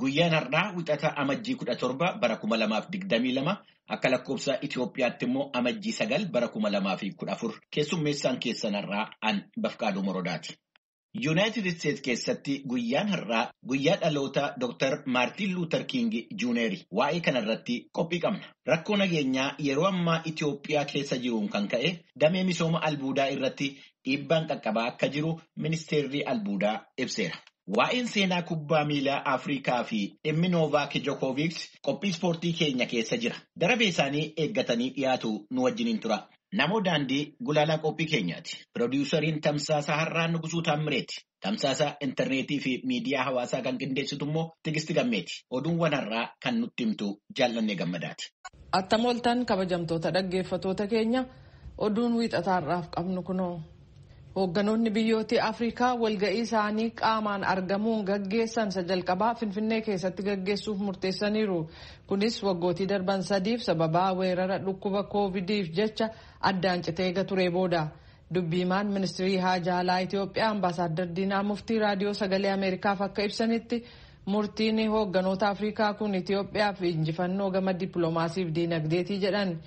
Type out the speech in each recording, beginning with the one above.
Guyyaan har'aa Wixata Amajjii 17 bara 2022 akka lakkoofsa Itoophiyaatti immoo Amajjii 9 bara 2014 keessummeessaan keessan har'aa an Bafqaaduu Morodaati. Yuunaayitid Isteetsi keessatti guyyaan har'aa guyyaa dhaloota Dr. Maartiin Luuter King Juuneeri. Waa'ee kanarratti qophii qabna. Rakkoo nageenyaa yeroo ammaa Itoophiyaa keessa jiruun kan ka'e damee misooma albuudaa irratti dhiibbaan qaqqabaa akka jiru ministeerri albuudaa ibseera. Waa'een seenaa kubbaa miilaa Afrikaa fi dhimmi Noovaak Jokooviks qophii ispoortii keenya keessa jira. Darabee isaanii eeggatanii dhiyaatu nu wajjiniin tura. Namoo daandii gulaalaa qophii keenyaati. Piroodyuusariin Tamsaasa Har'aa Nugusuu Taammireeti. Tamsaasa intarneetii fi miidiyaa hawaasaa kan qindeessitu immoo Tigisti Gammeeti. Oduuwwan har'aa kan nutti himtu Jaallannee Gammadaati. Attam ooltan kabajamtoota dhaggeeffatoota keenya oduun wiixataa har'aaf qabnu kunoo. Hoogganoonni biyyoota Afrikaa walga'ii isaanii qaamaan argamuun gaggeessan isa jalqabaa Finfinnee keessatti gaggeessuuf murteessaniiru. Kunis waggootii darban sadiif sababaa weerara dhukkuba koovidiif jecha addaan citee eega ture booda. Dubbiimaan ministirii haajaa alaa Itoophiyaa ambaasaaddar Diinaa Muftii raadiyoo sagalee Ameerikaaf akka ibsanitti murtiin hoogganoota Afrikaa kun Itoophiyaaf injifannoo gama dippiloomaasiif diinagdeetii jedhan.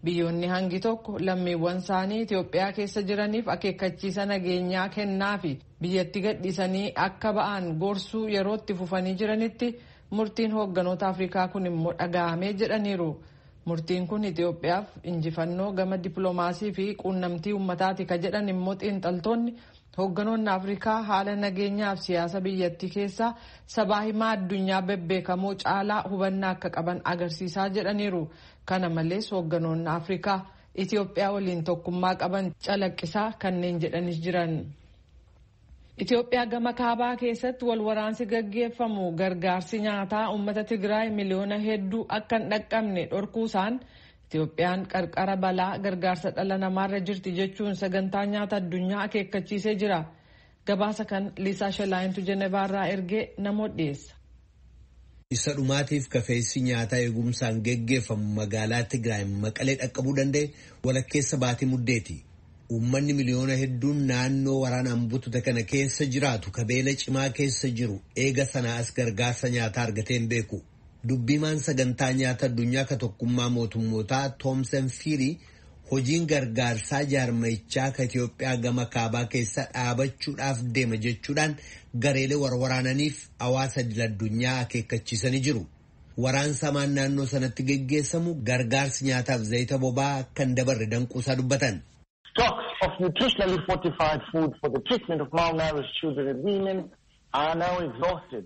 Biyyoonni hangi tokko lammiiwwan isaanii Itoophiyaa keessa jiraniif akeekkachiisa nageenyaa kennaa fi biyyatti gadhiisanii akka ba'an gorsuu yerootti fufanii jiranitti murtiin hoogganoota Afrikaa kun immoo dhaga'amee jedhaniiru. Murtiin kun Itoophiyaaf injifannoo gama dippiloomaasii fi quunnamtii uummataati ka jedhan immoo xiinxaltoonni hoogganoonni Afrikaa haala nageenyaaf siyaasa biyyattii keessaa sabaa himaa addunyaa bebbeekamoo caalaa hubannaa akka qaban agarsiisaa jedhaniiru. Kana malees hoogganoonni Afrikaa Itoophiyaa waliin tokkummaa qaban calaqqisaa kanneen jedhanis jiran. Itoophiyaa gama kaabaa keessatti wal waraansi gaggeeffamu gargaarsi nyaataa uummata Tigraay miliyoona hedduu akka hin dhaqqabne dhorkuusaan Itoophiyaan qarqara balaa gargaarsa dhala namaarra jirti jechuun sagantaa nyaata addunyaa akeekkachiisee jira. Gabaasa kan Liisaa Shalaayintu Jenevaarraa ergee namoota dhiyeessa. Isa dhumaatiif kafeessi nyaataa eegumsaan geggeeffamu magaalaa Tigraay Maqalee dhaqqabuu danda'e walakkeessa baatii muddeeti. Uummanni miliyoona hedduun naannoo waraanaan butute kana keessa jiraatu kabeela cimaa keessa jiru eega sanaa as gargaarsa nyaataa argatee hin beeku. Dubbimaan sagantaa nyaata addunyaa ka tokkummaa mootummootaa Toomsen Fiirii hojiin gargaarsaa jaarmayichaa ka Itoophiyaa gama kaabaa keessa dhaabachuudhaaf deema jechuudhaan gareelee warwaraananiif hawaasa idil-addunyaa akeekkachiisanii jiru. Waraansa hamaan naannoo sanatti geggeessamu gargaarsi nyaataaf zayita boba'aa akka hin dabarre danquusaa dubbatan. Stocks of nutritionally fortified food for the treatment of malnourished children and women are now exhausted.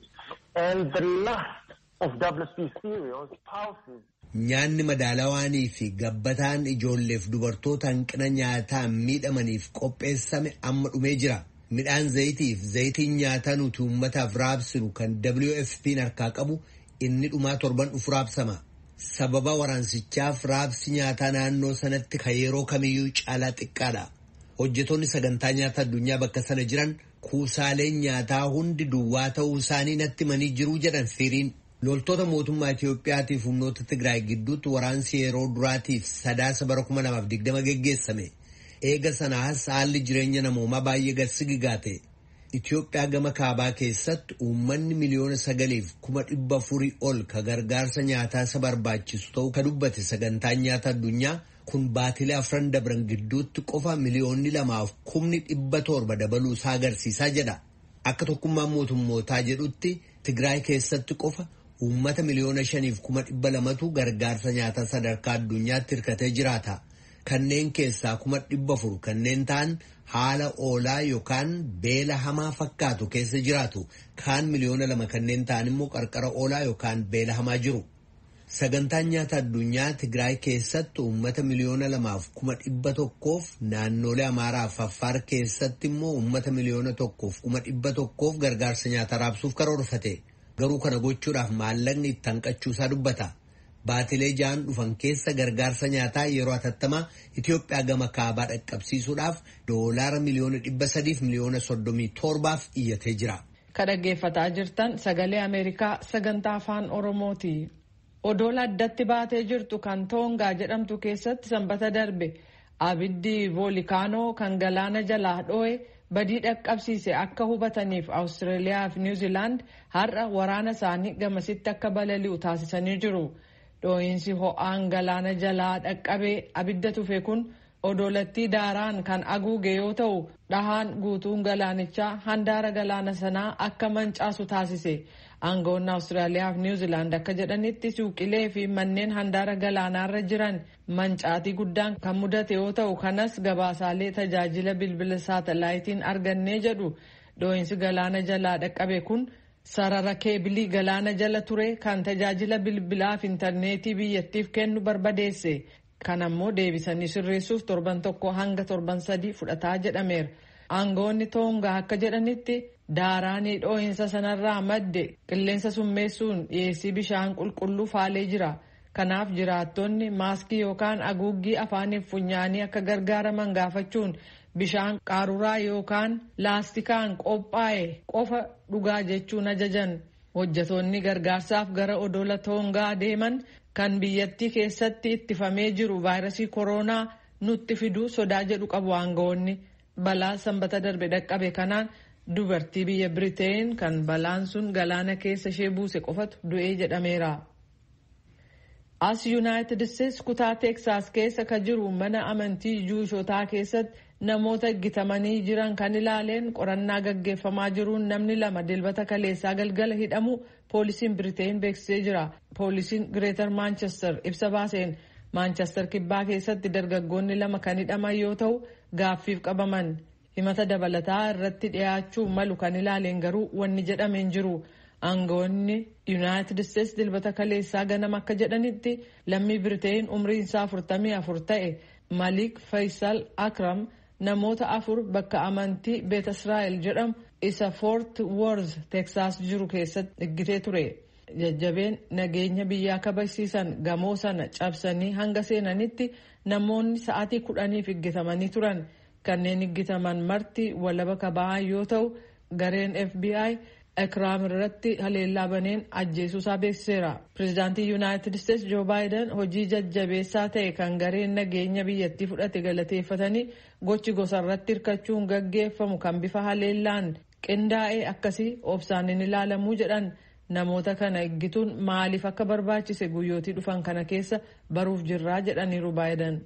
And the last of WFP cereals, pulses. Nyaanni madaalawaanii fi gabbataan ijoolleef dubartoota hanqina nyaataan miidhamaniif qopheessame amma dhumee jira. Midhaan zayitiif zayitiin nyaataa nuti uummataaf raabsinu kan WFP'n harkaa qabu inni dhumaa torban dhufu raabsama. Sababa waraansichaaf raabsi nyaataa naannoo sanatti kan yeroo kamiyyuu caalaa xiqqaadha. Hojjetoonni sagantaa nyaata addunyaa bakka sana jiran kuusaaleen nyaataa hundi duwwaa ta'uu isaanii natti himanii jiruu jedhan Fiiriin. Loltoota mootummaa Itoophiyaatiif humnoota Tigraay gidduutti waraansi yeroo duraatiif sadaasa bara 2020 geggeessame. Eega sanaas haalli jireenya namoomaa baay'ee gad sigigaate. Itoophiyaa gama kaabaa keessatti uummanni 9,400,000 ol ka gargaarsa nyaataa isa barbaachisu ta'uu ka dubbate sagantaan nyaata addunyaa kun baatilee afran dabran gidduutti qofa 2,700,000 dabaluu isaa agarsiisaa jedha. Akka tokkummaan mootummootaa jedhutti Tigraay keessatti qofa uummata 5,200,000 gargaarsa nyaataa sadarkaa addunyaatti hirkatee jiraata. Kanneen keessaa 400,000 kanneen ta'an haala oolaa yookaan beela hamaa fakkaatu keessa jiraatu. Kaan 2 miliyoona kanneen ta'an immoo qarqara oolaa yookaan beela hamaa jiru. Sagantaan nyaata addunyaa Tigraay keessatti uummata 2,100,000 naannolee Amaaraa fi Affaar keessatti immoo uummata 1,100,000 gargaarsa nyaataa raabsuuf karoorfate. Garuu kana gochuudhaaf maallaqni itti hanqachuusaa dubbata. Baatilee ja'an dhufan keessa gargaarsa nyaataa yeroo hatattamaa Itoophiyaa gama kaabaa dhaqqabsiisuudhaaf doolaara 337,000,000 iyyatee jira. Ka dhaggeeffataa jirtan Sagalee Ameerikaa sagantaa Afaan Oromooti. Odola addatti baatee jirtu kan Toongaa jedhamtu keessatti sanbata darbe abiddi voolikaanoo kan galaana jalaa dho'e Badii dhaqqabsiise akka hubataniif Awustiraaliyaa fi Niwuziilaand har'a waraana isaanii gamasitti akka balali'u taasisanii jiru. Dhoohinsi ho'aan galaana jalaa dhaqqabee abidda tufe kun odolattii daaraan kan haguuge yoo ta'u, dhahaan guutuun galaanichaa handaara galaana sanaa akka mancaasu taasise. Aangawoonni Awustiraaliyaa fi Niwuziilaand akka jedhanitti, suuqilee fi manneen handaara galaanaarra jiran mancaatii guddaan kan mudate yoo ta'u, kanas gabaasaalee tajaajila bilbila saatalaayitiin argannee jedhu. Dhoohinsi galaana jalaa dhaqqabe kun sarara keebilii galaana jala ture kan tajaajila bilbilaaf intarneetii biyyattiif kennu barbadeesse. Kan ammoo deebisanii sirreessuuf torban 1 hanga torban 3 fudhataa jedhameera. Aangawoonni Toongaa akka jedhanitti, daaraanii dhoohinsa sanarraa madde qilleensa summeessuun dhiyeessii bishaan qulqulluu faalee jira. Kanaaf jiraattonni maaskii yookaan haguuggii afaaniif funyaanii akka gargaaraman gaafachuun, bishaan qaruuraa yookaan laastikaan qophaa'e qofa dhugaa jechuun ajajan. Hojjatoonni gargaarsaaf gara odola Toongaa deeman kan biyyattii keessatti ittifamee jiru vaayirasii kooroonaa nutti fiduu sodaa jedhu qabu aangawoonni. Balaa Sanbata darbe dhaqqabe kanaan dubartii biyya Biriteen kan balaan sun galaana keessa ishee buuse qofatu du'ee jedhameera. As Yuunaayitid Isteets kutaa Teeksaas keessa ka jiru mana amantii Juushotaa keessatti namoota gitamanii jiran kan ilaaleen qorannaa gaggeeffamaa jiruun namni 2 Dilbata kaleessaa galgala hidhamu poolisiin Biriteen beeksisee jira. Poolisiin Gireetar Maanchestar ibsa baaseen, Maanchestar kibbaa keessatti dargaggoonni 2 kan hidhaman yoo ta'u, gaaffiif qabaman. Himata dabalataa irratti dhiyaachuu malu kan ilaaleen garuu wanni jedhame hin jiru. Aangawoonni Yuunaayitid Isteets Dilbata kaleessaa ganama akka jedhanitti, lammii Biriteen umriin isaa 44 ta'e Malik Faisal Akram namoota 4 bakka amantii Beet Israa'el jedhamu isa Foort Worth, Teksaas jiru keessatti eeggatee ture. Jajjabeen nageenya biyyaa kabajsiisan gamoo sana cabsanii hanga seenanitti namoonni sa'aatii 10f eeggatamanii turan. Kanneen eeggataman marti walaba kaba'an yoo ta'u, gareen FBI Akraam irratti haleellaa baneen ajjeesuusaa beeksiseera. Pireezidaantii Yuunaayitid Isteets Joo Baayiden hojii jajjabeessaa ta'e kan gareen nageenya biyyattii fudhate galateeffatanii, gochi gosa irratti hirkachuun gaggeeffamu kan bifa haleellaan qindaa'ee akkasii obsaan hin ilaalamuu jedhan. Namoota kana eeggituun maaliif akka barbaachise guyyootii dhufan kana keessa baruuf jirraa jedhaniiru Baayiden.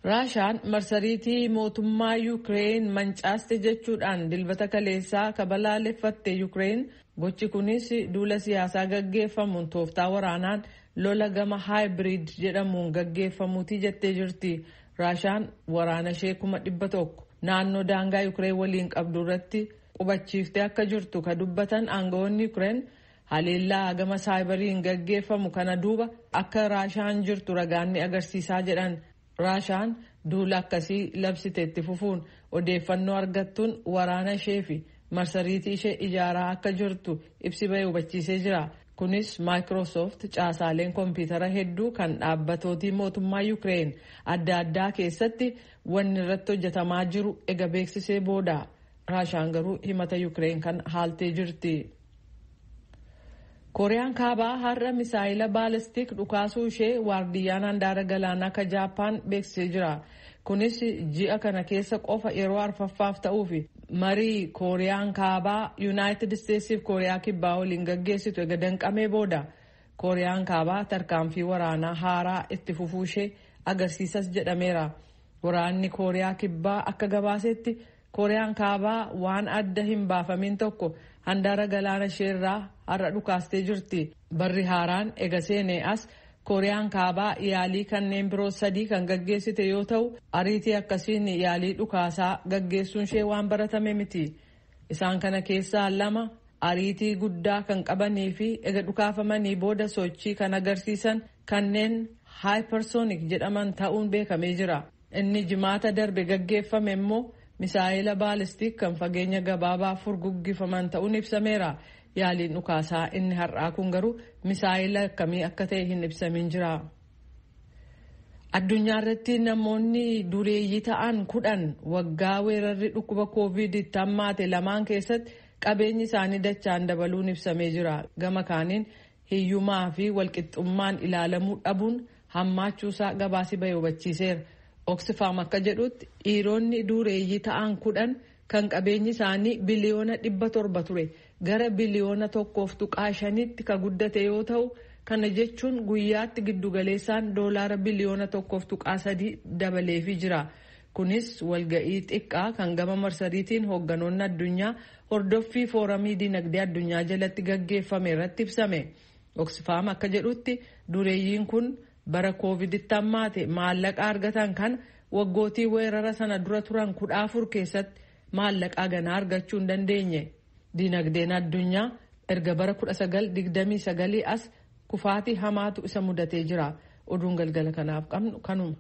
Raashaan marsariitii mootummaa Yuukireen mancaaste jechuudhaan Dilbata kaleessaa kabalaaleffatte Yuukireen. Gochi kunis duula siyaasaa gaggeeffamuun tooftaa waraanaan lola gama hybrid jedhamuun gaggeeffamuuti jettee jirti. Raashaan waraana ishee 100,000 naannoo daangaa Yuukireen waliin qabdu irratti qubachiiftee akka jirtu ka dubbatan aangawoonni Yuukireen, haleellaa gama saayibariin gaggeeffamu kana duuba akka Raashaan jirtu ragaan ni agarsiisaa jedhan. Raashaan duula akkasii labsite itti fufuun odeeffannoo argattuun waraana ishee fi marsariitii ishee ijaaraa akka jirtu ibsi bahee hubachiisee jira. Kunis Maayikiroosoft caasaaleen kompiitara hedduu kan dhaabbatootii mootummaa Yuukireen adda addaa keessatti wanni irratti hojjetamaa jiru ega beeksisee booda. Raashaan garuu himata Yuukireen kan haaltee jirti. Kooriyaan Kaabaa har'a misaayila baalistik dhukaasuu ishee waardiyyaan handaara galaanaa ka Jaappaan beeksisee jira. Kunis ji'a kana keessa qofa yeroo arfaffaaf ta'uufi marii Kooriyaan Kaabaa Yuunaayitid Isteetsiif Kooriyaa Kibbaa waliin gaggeessitu ega danqamee booda. Kooriyaan Kaabaa tarkaanfii waraanaa haaraa itti fufuu ishee agarsiisas jedhameera. Waraanni Kooriyaa Kibbaa akka gabaasetti, Kooriyaan Kaabaa waan adda hin baafamin tokko handaara galaana isheerraa har'a dhukaastee jirti. Barri haaraan ega seenee as Kooriyaan Kaabaa yaalii kanneen biroo sadii kan gaggeessite yoo ta'u, ariitii akkasiin yaalii dhukaasaa gaggeessuun ishee waan baratame miti. Isaan kana keessaa lama ariitii guddaa kan qabanii fi ega dhukaafamanii booda sochii kan agarsiisan kanneen hypersonic jedhaman ta'uun beekamee jira. Inni Jimaata darbe gaggeeffame immoo misaayila baalistik kan fageenya gabaabaa furguggifaman ta'uun ibsameera. Yaaliin dhukaasaa inni har'aa kun garuu misaayila akkamii akka ta'e hin ibsamin jira. Addunyaa irratti namoonni dureeyyii ta'an 10 waggaa weerarri dhukkuba Koovid itti hammaate lamaan keessatti qabeenyi isaanii dachaan dabaluun ibsamee jira. Gama kaaniin hiyyumaa fi walqixxummaan ilaalamuu dhabuun hammaachuusaa gabaasi bahee hubachiiseera. Oxfam akka jedhutti, dhiironni dureeyyii ta'an 10 kan qabeenyi isaanii biliyoona 700 ture gara biliyoona 1.5tti ka guddate yoo ta'u, kana jechuun guyyaatti giddugaleessaan doolaara biliyoona 1.3 dabaleefii jira. Kunis walga'ii xiqqaa kan gama marsariitiin hoogganoonni addunyaa hordoffii fooramii dinagdee addunyaa jalatti gaggeeffame irratti ibsame. Oxfam akka jedhutti, dureeyyiin kun bara kooviditti hammaate maallaqa argatan kana waggootii weerara sana dura turan 14 keessatti maallaqa ganaa argachuu hin dandeenye. Dinagdeen addunyaa erga bara 1929 as kufaatii hamaatu isa mudatee jira. Oduun galgala kanaaf qabnu kanuma.